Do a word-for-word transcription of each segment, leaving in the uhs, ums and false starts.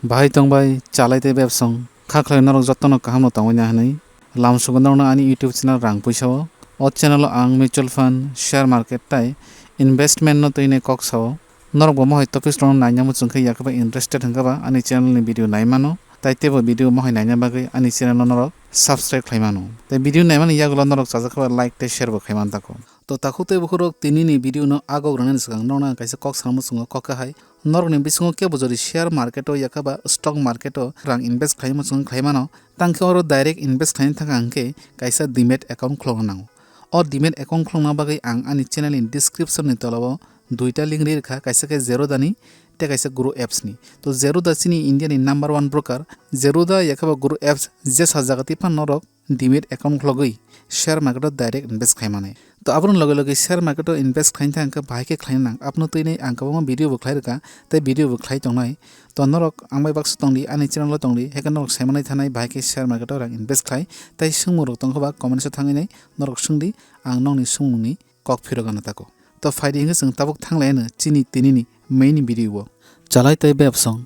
Bahai tongbai, chalai tei bebsong. Kha khlai norok jotono kaham no tongwi na hwnwi. Lamsugo norokno ani YouTube channel Rang Puisa o. O channel o ang mutual fund, share market tei investment no twi nai kok sao. Norok bo mohai topics rokno naina muchung khe yakhe ba interested hwnkhe ba ani channel ni video nai mano. Tai teibo video mohai naina bagwi ani channel no norok subscribe khlai mano. Tai video naimani yagulo norok chajak khe ba like tei share bo khai man tako. To takhuk tei bukhuk rok, tini ni video no agok rwnani swkang norokno ang kaisa kok sana muchungo kok khe hai. Norokni bisingo kebo jodi share market o yakhe ba stock market o rang invest khlai muchung khlai mano, tang khe oro direct invest khlaina thangkha hwnkhe kaisa demat account khulokna nango. O demat account khulokna bagwi ang ani channel ni description ni tola o duita link ri rwkha, kaisa khe Zerodha ni tei kaisa Grow Apps ni. To Zerodha chini India ni number one broker, Zerodha yakhe ba Grow Apps je sajagati phan norok demat account khulogwi share market o direct invest khlai mani. To aboni loge loge share market o invest khlaina thang khe bahai khe khlaina nang. Abono twi nai ang kwbangma video bo khlai rwkha tei video bo khlai tongnai. To norok ang bai baksa tongdi, ani channel o tongdi, haikhe norok sai manai thanai bahai khe share market o rang invest khlai tei swngmung rok tongkha ba comment o thangwi nai norok swngdi, ang nokni swngmung ni kok phirok gana tako. To phaidi hwnkhe chwng tabuk thanglai ano chini tini ni main video o. Chalai tei bebsong.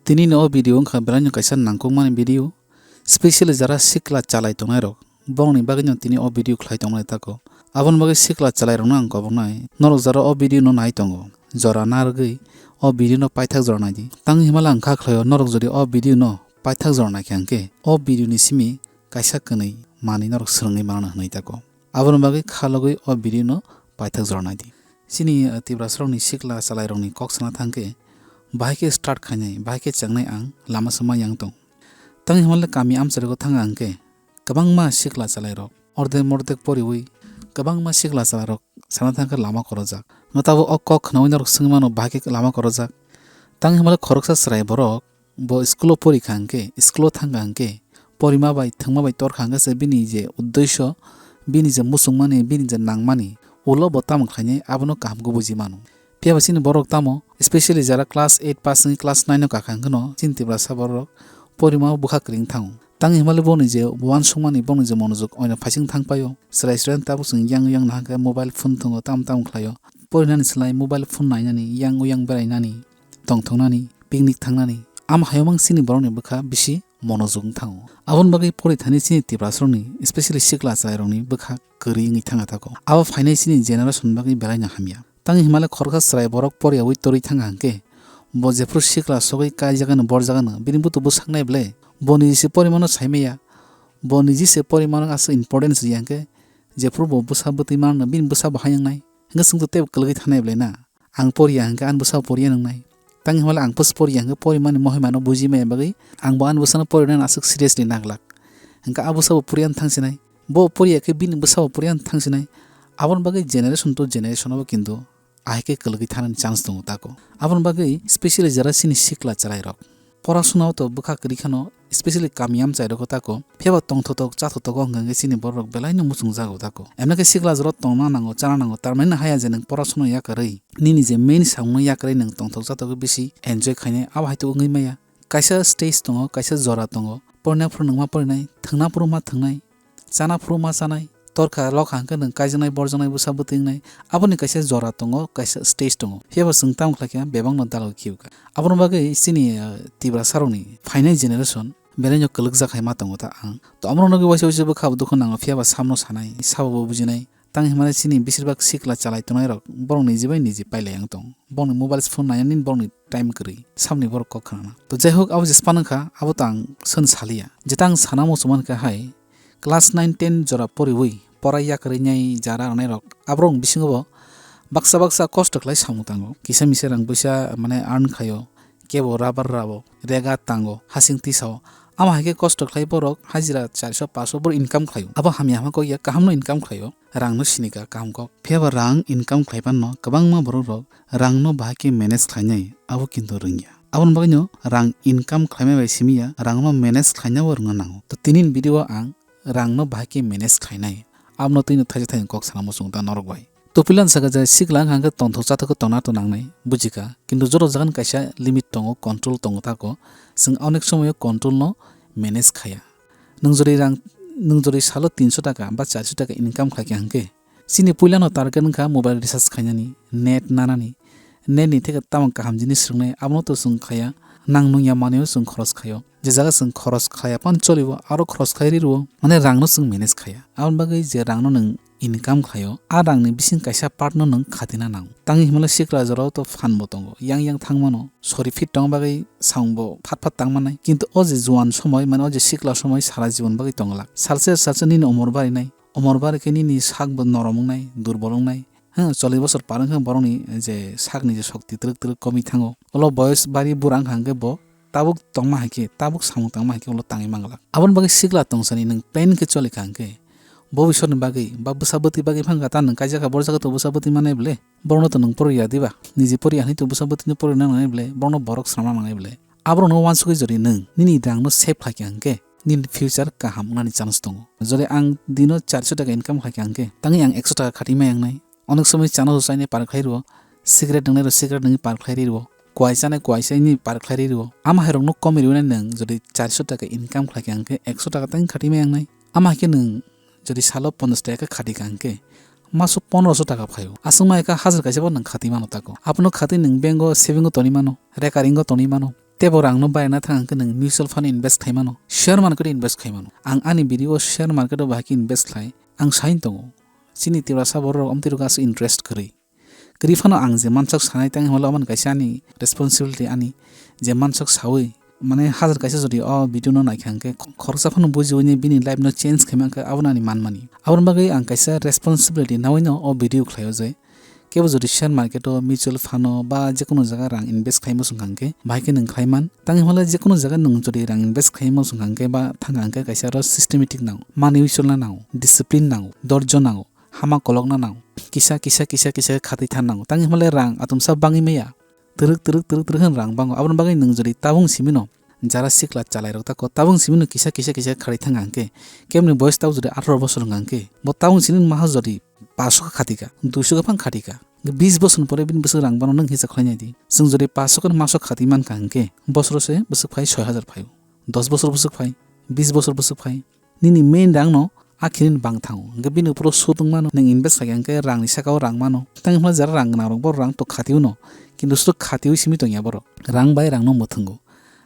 Tini ni o video wngkha belai no kaisa nangkukmani video. Specially jara sikla chalai tongnai rok, borokni bagwi no tini o video khlai tongmani tako. Aboni bagwi sikla chalai rokno ang koboknai, norok jara o video no nai tongo, jora narwgwi o video no paithak jora naidi. Tang himala ang kha khlaio, norok jodi o video no paithak jora naikha hwnkhe o video ni simi kaisa kwnwi manwi norok swrwngwi mano hwnwi tako. Aboni bagwi kha logwi o video no paithak jora naidi. Chini, eh, Tiprasarokni sikla chalairokni kok sana thangkhe, bahai khe start khainai, bahai khe chengnai ang lama sama yang tong. Tang himale kami amcharogo thang ang khe, kwbangma sikla chalairok, ordek mordek poriwi, kwbangma sikla chalairok sana thangkhe lama korojak. Nwtabo o kok khnaui norok swngwi mano, bahai khe lama korojak. Tang himale khoroksa chwrai borok, bo school o pori kha hwnkhe, school o thang kha hwnkhe, porima bai thwngma bai tor kha hwnkhe se bini je uddesho, bini je muchungmani, bini je nangmani, ulo bo tamo khlainai, abono kaham khe buji mano. Phiya ba chini borok tamo, specially jara class eight pass wngwi class nine o kakha hwnkhe no, chini Tiprasa borok porima o bwkha kwrwi wng thango. Tang himale boni je uansukmani, boni je monojok oino phaising thang paio, chwrai chwrai tabuk chwng yang yang nahakhe mobile phone thwngo, tamo tamo khlaio. Porinani slai mobile phone nainani, yang uyang berainani, tongthoknani, picnic thangnani, amo hayomang chini borokni bwkha bisi monojok wng thango. Aboni bagwi porithani chini Tiprasarokni, specially sikla chwrairokni bwkha kwrwi wngwi thangna tako. Abo phainai chini generation bagwi belaino hamya. Tang himale khoroksa chwrai borok poriyaui torwi thangkha hwnkhe, bo jephru sikla sogwi kaijagano borjagano, bini butu bwsaknai ble, bo niji se porimano saimaya, bo niji se porimano aswk importance riya hwnkhe, jephru bo bwsa bwtwi manno, bini bwsa bo hai wngnai, hwnkhe chwngto teibo kwlwgwi thanai ble na. Ang poriya hwnkhe ani bwsabo poriya nwngnai. Tang himale ang post poriya hwnkhe porimani mohimano buji maya bagwi ang bo ani bwsano porinani aswk seriously naglak. Hwnkhe a bwsabo poriya wng thangsinai. Bo poriya khe bini bwsabo poriya wng thangsinai. Aboni bagwi generation to generation abo kintu ahai khe kwlwgwi thanani chance tongo tako. Aboni bagwi specially jara chini sikla chwrairok. Porasuna o to bwkha kwrwi kheno, specially kami amchai rogo tako, phiyaba tongthotok chathotogo hwnkha hwnkhe chini borok belai no muchung jago tako. Emno khe sikla jora tongna nango, chana nango, tamani no haya je nwng porasuna yakarwi, nini je main samung no yakarwi nwng tongthok chathogo bisi enjoy khainai, abo hai to wngwi maya. Kaisa stage tongo, kaisa jora tongo, porina phuru nwng ma porinai, thwngna phuru ma thwngnai, chana phuru ma chanai, torkha lokha hwnkhe nwng kaijaknai, borjaknai, bwsa bwtwi wngnai, aboni kaisa jora tongo, kaisa stage tongo. Phiyaba chwng tamo khlaikha, bebakno dalogwi khiukha. Aboni bagwi chini, ah, Tiprasarokni phainai generation belaino kwlwkjak hai ma tongo ta ang. To amorok nogwi waisa waisa bwkha bo dukhu nango, phiyaba samno sanai, sabo bo bujinai. Tang himani chini besirbak sikla chalai tongnairok borok niji bai niji pailai wng tong. Borokni mobile phone nainani borokni time kwrwi, samni borok kok khnana. To jai hok, abo jespan wngkha, abo to ang swn saliya. Jeta ang sana muchungmankha hai, class nine ten jora poriwi, pora yakarwi nai jara rwnairok, aborokni bisingo bo baksa baksa kosto khlai samung tango. Kisa misa rang puisa mane earn khlaio, kebo rubber rabo, rega tango, hasing tisao. Amo hai khe kosto khlai borok hajira charso paso borok income khlaio. Abo hamya hama kok ya, kahamno income khlaio, rangno sinika kaham kok. Phiyaba rang income khlai panno kwbangma borok rok rangno bahai khe manage khlainai, abo kintu rwngya. Aboni bagwino rang income khlaimai bai simi ya, rangno manage khlainabo rwngna nango. To tini ni video o ang rangno bahai khe manage khlainai, abono twino thaisa thaini kok sana muchung ta norok bai. To puila saka je sikla wngkha hwnkhe tongthok chathok khe tongna to nangnai, bujikha. Kintu joto jagani kaisa limit tongo, control tongo tako. Chwng onek somoyo control no manage khaya. Nwng jodi rang, nwng jodi salo tinso taka ba charso taka income khlaikha hwnkhe, chini puilano target wngkha mobile recharge khainani, net nanani, net ni theke tamo kaham jinis rwngnai, abono to chwng khaya. Nang nungya manwino chwng khoros khaio. Je jaga chwng khoros khlaiya phano cholibo, aro khoros khlai rirwo. Mane rangno chwng manage khaiya. Aboni bagwi je rangno nwng income khlaio, a rangni bising kaisa part no nwng khatina nango. Tangwi himle sikla jorao to phan bo tongo, yang yang thang mano, sori fit tong bagwi samung bo phat phat tang manai. Kintu o je juan somoi, mane o je sikla somoi sara jibon bagwi tong glak. Salse salse nini umor barinai, umor bari khe nini sak bo norom wngnai, durbol wngnai. Hm, chollish bosor par wngkha borokni je sakni je shokti twrwk twrwk komwi thango. Ulo boyos bari bura wngkha hwnkhe bo tabuk tongma hai khe, tabuk samung tangma hai khe ulo tangwi manglak. Aboni bagwi sikla tongsani nwng plan khe choli kha hwnkhe, bobisotni bagwi ba bwsa bwtwi bagwi phano ta nwng kaijak kha, boro jaga to bwsa bwtwi manai ble, borokno to nwng pori ya diba? Niji pori ya hinwi to bwsa bwtwino pori nangnai ble, borokno borok swnamna nangnai ble. Aborokno uansugwi jodi nwng nini rangno save khai kha hwnkhe, nini future kaham wngnani chance tongo. Jodi ang dino charso taka income khai kha hwnkhe, tangwi ang ekso taka khatwi maya wngnai. Onek somoi chana rw chainai par khlai rwo, cigarette nwngnai rw cigarette nungwi par khlai ri rwo, kuai chanai kuai chainai par khlai ri rwo. Ama hai rokno komwi rwnai nwng jodi charso taka income khlai kha hwnkhe ekso taka tang khatwi maya wngnai. Ama hai khe nwng jodi salo ponchash taka khe khati kha hwnkhe maso pondroso taka phaio. Aswk ma ekha hajar kaisa bo nwng khati mano tako. Abono khati nwng bank o saving o tonwi mano, recurring o tonwi mano. Tebo rangno bairna thang hwnkhe nwng mutual fund invest khai mano, share market invest khai mano. Ang ani video o share market o bahai khe invest khlai ang sain tongo. Chini Tiprasa borok rok amtwi rok aswk interest kwrwi. Kwrwi phano ang je mansok sanai tang himle omo kaisa ani responsibility ani je mansok sawi mane hajar kaisa jodi o video no naikha hwnkhe khoroksa phano bujiwi bini life no change khaima khe abono ani manmani. Aboni bagwi ang kaisa responsibility nawi no o video khlaio je kebo jodi share market o, mutual fund o ba jekono jaga rang invest khaimo song kha hwnkhe bahai khe nwng khlai man. Tang himle jekono jaga nwng jodi rang invest khaimo song kha hwnkhe ba thang kha hwnkhe kaisa aro systematic nango, manwi cholna nango, discipline nango, dorjo nango, hama kolokna nango, kisa kisa kisa kisa khe khatwi thang nango. Tang himle rang atomsa bangwi maya. Twrwk twrwk twrwk twrwk hwn rang bango. Aboni bagwi nwng jodi tabung simino jara sikla chalairok tako tabung simino kisa kisa kisa kharwi thang hwnkhe, kebni boyes tabuk jodi atharo bosor wngkha hwnkhe bo tabung simi maha jodi paso kha khatika, duiso kha phang khatika. Bis bosor ni pore bini bwswk rang bano nwng hisa khlai nai di. Chwng jodi paso kha maso khatwi mankha hwnkhe bosoro se bwswk phai soi hajar phaio, dos bosor bwswk phai, bis bosor bwswk phai. Nini main rang no akhini bang thango. Hwnkhe bini uphuru sut wng mano, nwng invest khaikha hwnkhe rang ni saka o rang mano. Tang himla jara rang gwnang rok bo rang to khati uno, kintu sut khati ui simi tongya borok. Rang bai rang no mwthwngo.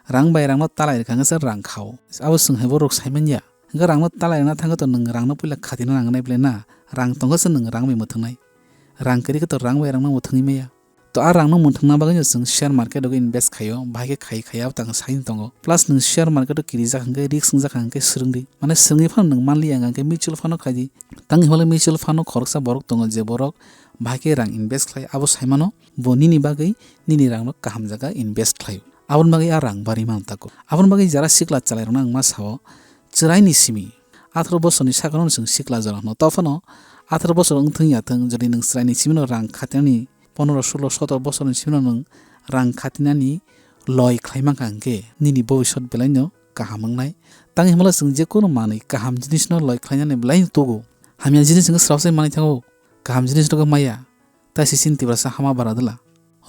Rang bai rang no talai rwkha hwnkhe se rang khao. Abo swng hai borok sai manya. Hwnkhe rang no talai rwna thangkhe to nwng rang no puila khati na nang nai ble na. Rang tongkhe se nwng rang bai mwthwngnai. Rang kwrwi khe to rang bai rang no mwthwngwi maya. To a rang no mwthwngna bagwi no chwng share market o invest khaio, bahai khe khai khai abo tang sai tongo. Plus nwng share market o kirijak hwnkhe risk wngjak hwnkhe swrwngdi. Mane swrwngwi phano nwng manliya hwnkhe mutual fund o khaidi. Tang himle mutual fund o khoroksa borok tongo je borok bahai khe rang invest khlai abo sai mano bo nini bagwi nini rang no kaham jaga invest khlaio. Aboni bagwi a rang bari mano tako. Aboni bagwi jara sikla chalairokno ang ma sao chwraini simi atharo bosorni sakano chwng sikla jora hwno. Tophano atharo bosor wngthwng yathwng jodi nwng chwraini simino rang khatinani pondro, sulo, sotoro bosorni simi nwng rang khatinani loi khlai mankha hwnkhe nini bobisot belaino kaham wngnai. Tang himla chwng jekono manwi kaham jinisno loi khlainani belaino tugo. Hamya jinis wngkhe srapsai manwi thango, kaham jinis rokhe maya. Tai sisin Tiprasa hama bara dwla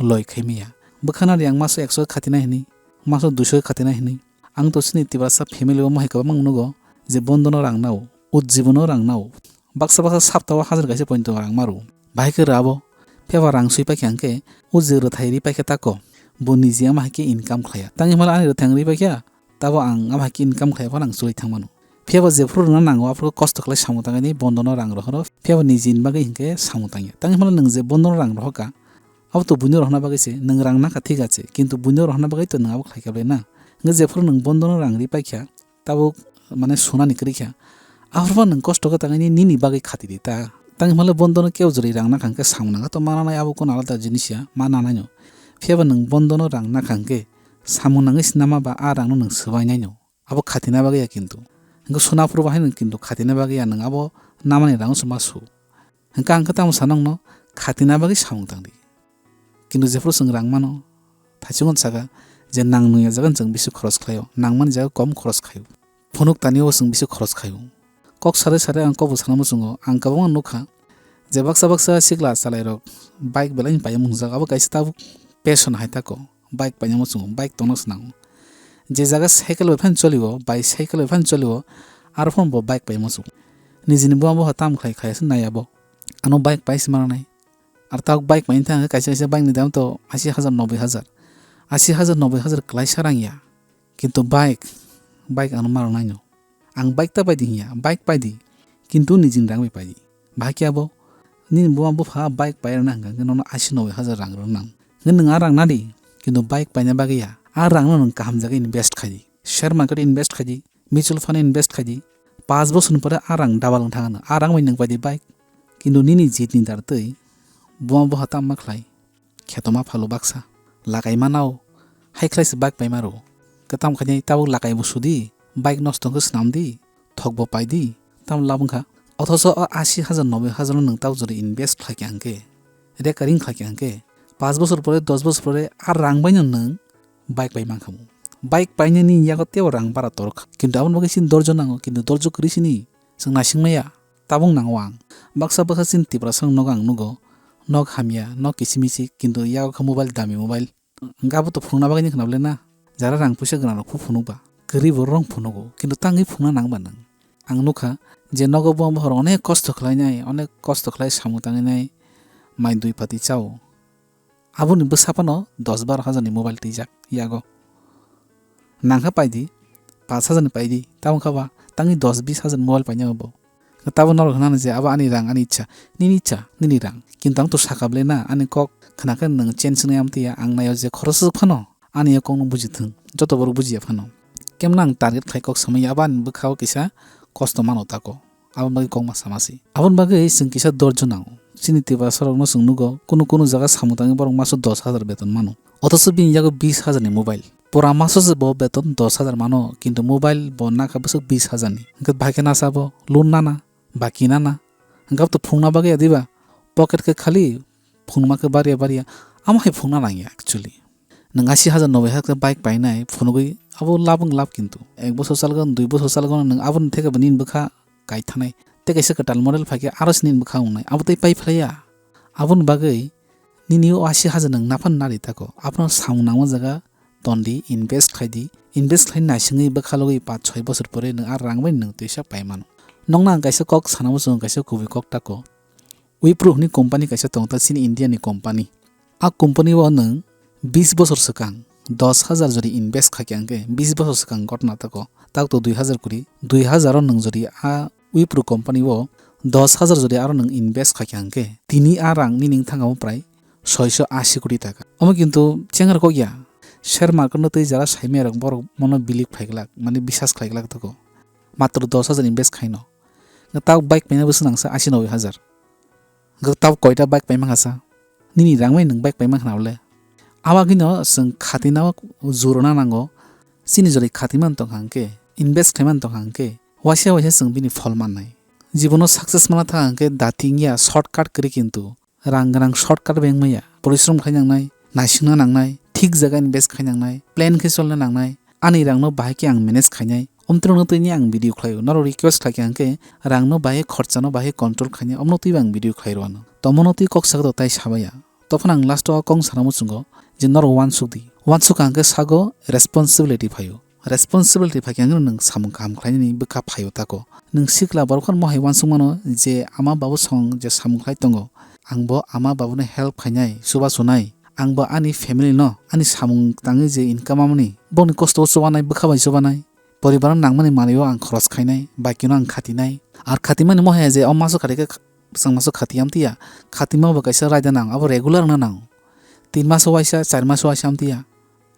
loi khai maya. Bwkhana riyang maso ekso khatina hinwi, maso duiso khatina hinwi. Ang to chini Tiprasa family o mohai kwbangma nugo je bondono rang nao, ujjibono rang nao. Baksa baksa saptao hajar kaisa pointo rang maro. Bahai khe rabo. Phiya ba rang swi paikha hwnkhe o je rwthai ri paikha tako. Bo niji ama hai khe income khlaiya. Tang himla ani rwthai ang ri paikha, tabo ang ama hai khe income khlaiya phano ang chwlwi thang mano. Phiya ba jephuru rwna nango aphuru kosto khlai samung tangwi bondono rang rohoro. Phiya ba nijini bagwi hinkhe samung tangya. Tang himla nwng je bondono rang rohorkha, abo to buino rohorna bagwi se, nwng rang nakha thik ache, kintu buino rohorna bagwi to nwng abo khlaikha ble na. Hwnkhe jephuru nwng bondono rang ri paikha, tabuk mane sunani kwrwi kha. Aphuru phano nwng kosto khe tangwi nini bagwi khati di ta. Tang himle bondono kebo jori rang nakha hwnkhe samung nangkha to ma nanai abo kono alada jinis ya, ma nanai no. Phiya ba nwng bondono rang nakha hwnkhe samung nangwi se nama ba a rang no nwng swbai nai no. Abo khatina bagwi ya kintu. Hwnkhe suna phuru bahai nwng kintu khatina bagwi ya nwng abo namani rang se ma su. Hwnkhe ang khe tamo sa nokno khatina bagwi samung tangdi. Kintu jephuru chwng rang mano, thaichungo saka je nang nungya jaga chwng bisi khoros khlaio, nangmani jaga kom khoros khaio. Phunuk tanio chwng bisi khoros khaio. Kok sare sare ang kok bo sana muchungo, ang kwbangma nukha je baksa baksa sikla chalairok bike belai paiyung mungjak, abo kaisa tabuk passion hai tako. Bike paina muchungo, bike tongna swnango. Je jaga cycle bai phano cholio, bicycle bai phano cholio, aro phano bo bike pai muchungo. Nijini buma bupha tamo khlai khlai se nai abo. Ano bike pai se mananai. Ar tabuk bike paina thang kaisa kaisa bike ni dam to ashi hajar, noboi hajar. Asi hajar, noboi hajar klaisa rang ya. Kintu bike, bike ano ma rwnaino. Ang bike ta paidi hinya, bike paidi. Kintu nijini rang bai paidi. Bahai khe abo nini buma bupha bike pai rwna hwnkha hwnkhe nono asi noboi hajar rang rwnang. Hwnkhe nwng a rang nadi, kintu bike paina bagwi ya. A rangno nwng kaham jaga invest khaidi. Share market invest khaidi, mutual fund invest khaidi. Paanch bosor ni pore a rang double wng thangano. A rang bai nwng paidi bike. Kintu nini jitni dar twi buma bupha tamo ma khlai? Khetoma phalo baksa. Lakai manao. Hai khlai se bike paima rwo. Kwtam khainai tabuk lakai bo sudi. Bike nosto wngkhe swnam di. Thok bo pai di. Tamo lab wngkha. Othoso o asi hajar noboi hajar no nwng tabuk jora invest khlai kha hwnkhe. Recurring khlai kha hwnkhe. Paanch bosor pore, dos bosor pore a rang bai no nwng bike pai mankha mo. Bike painani yago teibo rang bara torkha. Kintu aboni bagwi chini dorjo nango, kintu dorjo kwrwi sini. Chwng naising maya. Tabuk nango ang. Baksa baksa chini Tiprasa rok nogo ang nugo. Nok hamya, nok kisimisi, kintu yago kha mobile dami mobile. Hwnkhe abo to phunukna bagwi wngkha na bwle na? Jara rang puisa gwnang rok phu phunuk ba? Kwrwi borok rok phunukgo, kintu tangwi phunukna nang ba nwng? Ang nukha je nogo buma buphar onek kosto khlainai, onek kosto khlai samung tangwi nai, mai dui pati chao. Aboni bwsa phano dos baro hajar ni mobile twijak yago. Nangkha paidi, paanch hajar ni paidi, tamo wngkha ba tangwi dos bis hajar ni mobile painai bo. Tabuk norok hwnano je abo ani rang, ani ichha, nini ichha, nini rang. Kintu ang to sakha bwle na, ani kok khna khe nwng change wngnai amtwi ya, ang naio je khoroksa phano ani o kokno buji thwng, joto borok bujiya phano. Kemno ang target khai kok samaya, abo ani bwkha o kisa kosto mano tako. Aboni bagwi kokma sama se. Aboni bagwi chwng kisa dorjo nango. Chini Tiprasa rokno chwng nugo, kunu kunu jaga samung tangwi borok maso dos hajar beton mano. Othoso bini yago bis hajar ni mobile. Pura maso se bo beton dos hajar mano, kintu mobile bo nakha bwswk bis hajar ni. Hwnkhe bahai khe nasa bo loan nana, baki nana. Hwnkhe abo to phunukna bagwi ya diba? Pocket khe khali, phunukma khe bariya bariya. Amo hai phunukna nangya actually. Nwng asi hajar noboi hajar khe bike painai phunugwi abo lab wng lab kintu. Ek bosor chalgwn, dui bosor chalgwn nwng aboni theke bo nini bwkha kaithanai. Tei kaisa kwtal model phaikhe aro se nini bwkha wngnai. Abo tei pai phlaiya. Aboni bagwi nini o asi hajar nwng naphano nari tako. Abono samung nangma jaga tondi, invest khaidi. Invest khlai naisingwi bwkha logwi paanch choi bosor pore nwng a rang bai nwng twisa paimano. Nokno ang kaisa kok sana muchungo, kaisa kubui kok tako. Wipro hwnwi company kaisa tongo ta chini India ni company. A company o nwng bis bosor swkang dos hajar jodi invest khaikha hwnkhe, bis bosor swkang ghotna tako. Takto dui hajar kuri, dui hajar o nwng jodi a Wipro company o dos hajar jodi aro nwng invest khaikha hwnkhe, tini a rang nini wngthang abo prai soiso asi koti taka. Omo kintu chengra kok ya. Share market no twi jara saimaya rok borok mono believe khlai glak, mane biswas khlai glak tako. Matro dos hajar invest khaino. Tabuk bike paina bwswk nangsa asi noboi hajar. Tabuk koita bike paima khasa? Nini rang bai nwng bike paima khna bole? Abo agino chwng khatina o jurona nango. Chini jori khatima tongkha hwnkhe, invest khlaima tongkha hwnkhe, waisa waisa chwng bini phol mannai. Jibono success mana thang hwnkhe dati wngya, shortcut kwrwi kintu. Rang gwnang shortcut bai wngmaya. Porishrom khai nangnai, naisingna nangnai, thik jaga invest khai nangnai, plan khe cholna nangnai. Ani rangno bahai khe ang manage khainai. Omtrokno twi ang video khlaio. Norok request khlaikha hwnkhe rangno bahai khorchano bahai control khainai. Omno twi ang video khlai rwano. Tomono twi kok sakdo tai sabaya. Tophano ang last o kok sana muchungo je norok uansuk di. Uansuk ang khe sago responsibility phaio. Responsibility phaikhe ang nwng samung kaham khlainani bwkha phaio tako. Nwng sikla borok phano mohai uansuk mano je ama babu song je samung khlai tongo. Ang bo ama babuno help khainai, chuba chunai. Ang bo ani family no, ani samung tangwi je income amani, boni kosto o chubanai, bwkha bai chubanai. Poribar no nangmani manwi o ang khoros khainai, baki no ang khatinai. Ar khatimani mohai je o maso khati khe, chwng maso khati amtwi ya. Khatima bo kaisa raida nang, abo regular wngna nang. Tin maso waisa, char maso waisa amtwi ya.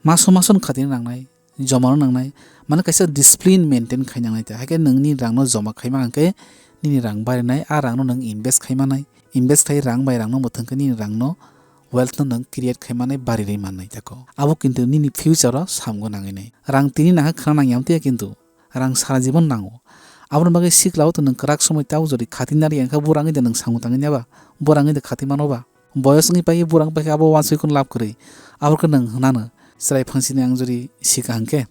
Maso maso no khatina nangnai, joma no nangnai. Mane kaisa discipline maintain khai nangnai ta. Hakhe nwng nini rang no joma khaima hwnkhe nini rang barinai, a rang no nwng invest khai manai. Invest khai rang bai rang no mwthang khe nini rang no wealth no nwng create khai manai, bari rwi mannai tako. Abo kintu nini future o samung nangwi nai. Rang tini nangkha khna nang ya amtwi ya kintu. Rang sara jibon nango. Aboni bagwi sikla o to nwng kwrak somoi tao jodi khati nari ya wngkha, bura wngwi de nwng samung tangwi nai ba? Bura wngwi de khati mano ba? Boyos wngwi pai bura wngwi pai khe abo uansukwi kheno lab kwrwi. Abo khe nwng hwnano chwrai phangsini ang jodi sika hwnkhe,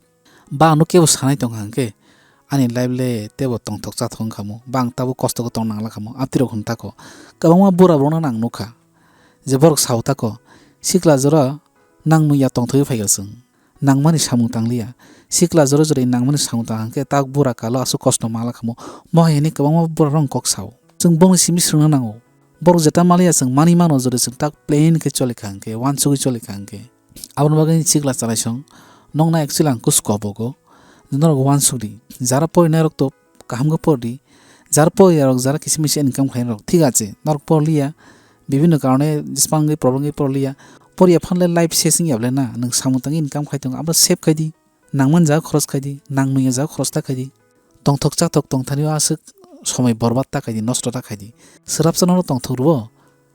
ba ano kebo sanai tongkha hwnkhe, ani life le tebo tongthok chathok wngkha mo, ba ang tabo kosto khe tong nangla kha mo, amtwi rok hwn tako. Kwbangma bura borokno ang nukha je borok sao tako, sikla jora nang nung ya tongthokwi phaikha chwng. Nangmani samung tangliya. Sikla jora jora nangmani samung tang hwnkhe tak bura kalo aswk kosto mala kha mo. Mo hai hwnwi kwbangma bura rok kok sao. Chwng bongni simi swrwngna nango. Borok jeta maliya chwng mani mano jora chwng tak plain khe choli kha hwnkhe, uansugwi choli kha hwnkhe. Aboni bagwi sikla chalaisong nokna actually ang kusu kobogo. Norok uansuk di, jara porinai rok to kaham khe por di, jara poriya rok, jara kisi misi income khlainai rok thik ache, norok porliya, bibhinno karone jismangwi problem wngwi porliya, poriya phanle life ses wngya bole na, nwng samung tangwi income khai tongo, abo save khai di, nangman jaga khoros khai di, nang nungya jaga khoros ta khai di, tongthok chathok tongthani o aswk somoi borbat ta khai di, nosto ta khai di, swrapsa nono tongthok rwo,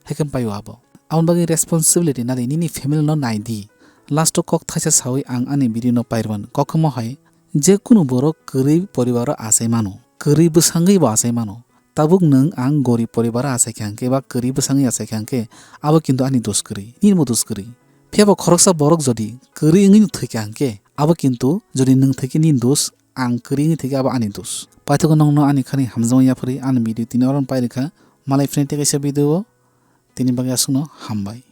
hai khe paio abo. Aboni bagwi responsibility nadi, nini family no nai di. Last o kok thaisa sawi ang ani video no pairwan, kok himo hai, je kunu borok kwrwi poribar o achai mano, kwrwi bwsangwi bo achai mano. Tabuk nwng ang gorib poribar o achai kha hwnkhe ba kwrwi bwsangwi achai kha hwnkhe, abo kintu ani dos kwrwi, nini bo dos kwrwi. Phiya bo khoroksa borok jodi kwrwi wngwi thwi kha hwnkhe, abo kintu jodi nwng thwi khe nini dos, ang kwrwi wngwi thwi khe abo ani dos. Paithago nokno ani khani hamjakma yapharwi ani video tini oro no pairikha. Malai phini tei kaisa video o, tini bagwi aswkno hambai.